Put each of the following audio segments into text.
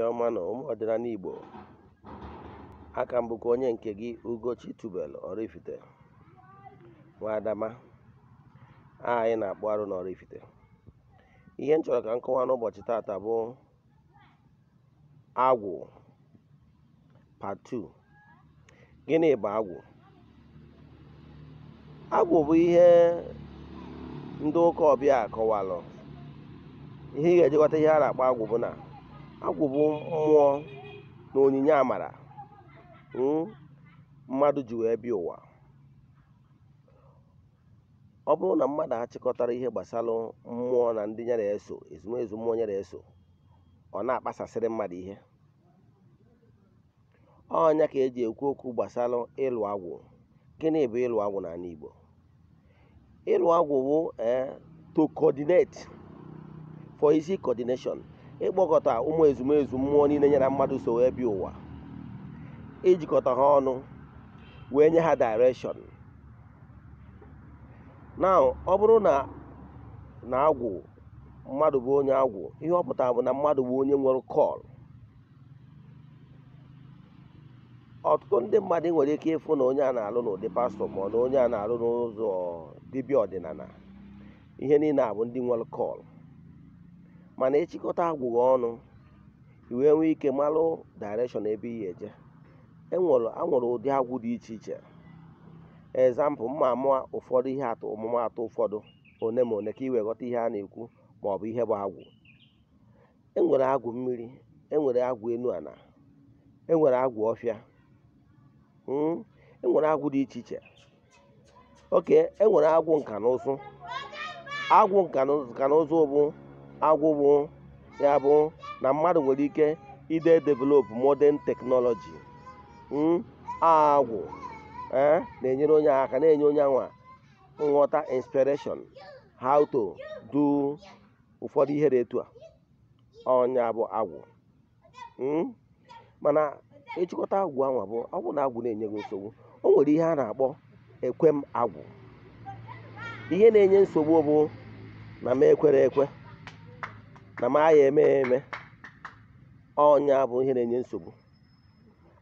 Ehihie ọma na ụmụ ọdịnala Igbo. Aka m bụkwa onye nke gị, Ugochi Tubelu Oraifite Nwa anyị na-akpụ arụ na Oraifite. Ihe m chọrọ ka m kọwaa n'ụbọchị taata bụ agwụ part 2. Gịnị bụ agwụ? Agwụ bụ ihe ndị ụka ọbịa kọwalụ. Ihe ị ga-eji ghọta ihe a na-akpọ agwụ bụ na agwụ bụ mmụọ na onyinye amara mmadụ ji wee bịa ụwa. Ọ bụrụ na mmadụ achịkọtara ihe gbasara mmụọ na ndị nyere eso, ezumezu mmụọ nyere eso, ọ na-akpasasịrị mmadụ ihe. Ọnya ka eji ekwu okwu gbasara ịlụ agwụ. Gịnị bụ ịlụ agwụ n'ala Igbo? Ịlụ agwụ bụ to coordinate for easy coordination, ịkpọkọta ụmụ ezumezu mmụọ niile nyere mmadụ so wee bịa ụwa, ijikọta ha ọnụ wee nye ha direction. Now, ọ bụrụ na agwụ mmadụ bụ onye agwụ, ihe ọ pụtara bụ na mmadụ bụ onye nwere call. Ọtụtụ ndị mmadụ nwere ike ịfụ na onye a na-alụ n'ụdị pastọ ma ọ na onye a na-alụ n'ụzọ dibịa ọdịnala, ihe niile a bụ ndị nwere call. Mana ịchịkọta agwụ gị ọnụ, i wee nwee ike malụ direction ebe ị eje. Enwere ụdị agwụ dị iche iche. Example, mma amụa ụfọdụ ihe atụ, ọmụmaatụ ụfọdụ one ma one ka i wee ghọta ihe a na-ekwu ma ọ bụ ihe bụ agwụ. Enwere agwụ mmiri, enwere agwụ enu ala, enwere agwụ ọfịa, enwere agwụ dị iche iche. Oke, enwere agwụ nka na ụzụ. Agwụ nka na ụzụ bụ agwụ bụ ya bụ na mmadụ nwere ike ide develop modern technology. Agwụ na-enyere onye aka, na-enye onye anwa nghọta, inspiration how to do ụfọdụ ihe dị etu a. Ọnya bụ agwụ. Mana ịchịkọta agwụ anwa bụ agwụ na agwụ na-enye gị nsogbu. O nwere ihe a na-akpọ ekwem agwụ. Ihe na-enye nsogbu bụ na m ekwere ekwe, na m aya eme eme. Ọnya bụ ihe na-enye nsogbu.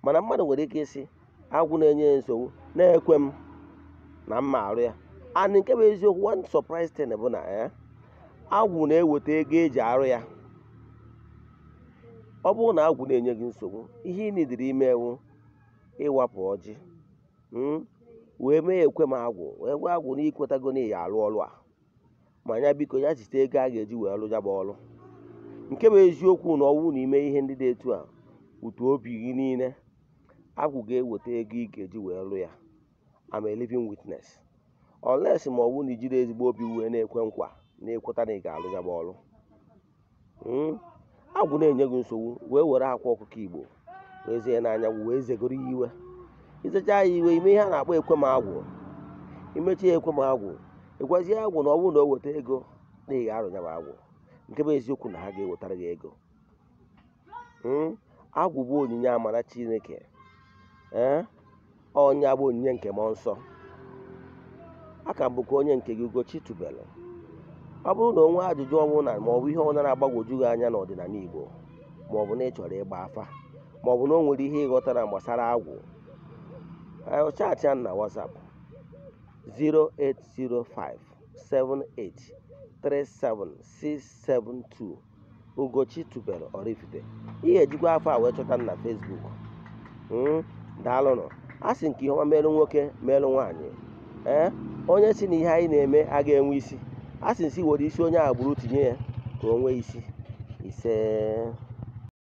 Mana mmadụ nwere ike ịsị agwụ na-enye ya nsogbu na-ekwe m na mma arụ ya. And nke bụ eziokwu, one surprise thing bụ na agwụ na-eweta ego eji arụ ya. Ọ bụrụ na agwụ na-enye gị nsogbu, ihe ị nidiri ime ewu ịwapụ ọjị, wee mee ekwe m agwụ, wee gwa agwụ na ikwetago na ị ya arụ ọrụ a, ma ya biko ya jite ego a ga-eji wee lụ ya bụ ọrụ. Nke bụ eziokwu na ọwụ na ime ihe ndị dị etu a, utu obi gị niile, agwụ ga-eweta ego ị ga-eji wee lụ ya. I'm a living witness. Unless ma ọ bụ na ijiri ezigbo obi wee na-ekwe nkwa na-ekweta na ị ga-alụ ya bụ ọrụ. Agwụ na-enye gị nsogbu, wee were akwa ọkụkọ Igbo wee zie n'anya, wee zegoro ya iwe. Izecha ya iwe, ime ihe a na-akpọ ekwe m agwụ. Imechi ya ekwe m agwụ, ịgwazie agwụ na ọ bụrụ na o weta ego na ị ga-arụ ya bụ agwụ. Nke bụ eziokwu na ha ga-ewetara gị ego. Agwụ bụ onyinye amara Chineke. Ọnya bụ onyinye nke mmụọ nsọ. Aka m bụkwa onye nke gị, Ugochi Tubelu. Ọ bụrụ na o nwee ajụjụ ọbụla ma ọ bụ ihe ọbụla na-agbagwoju gị anya n'ọdịnala Igbo, ma ọ bụ na ị chọrọ ịgba afa, ma ọ bụ na o nwere ihe ịghọtara gbasara agwụ, chat ya na WhatsApp 08057837672, Ugochi Tubelu Oraifite. Ị ga-ejikwa afọ a wee chọta m na Facebook. Daalụnụ. A sị nke ihe ọma merụ nwoke merụ nwaanyị. Onye si na ihe anyị na-eme aga enwe isi, a sị nsi were isi onye agbụrụ tinye ya ka o nwee isi. Ise.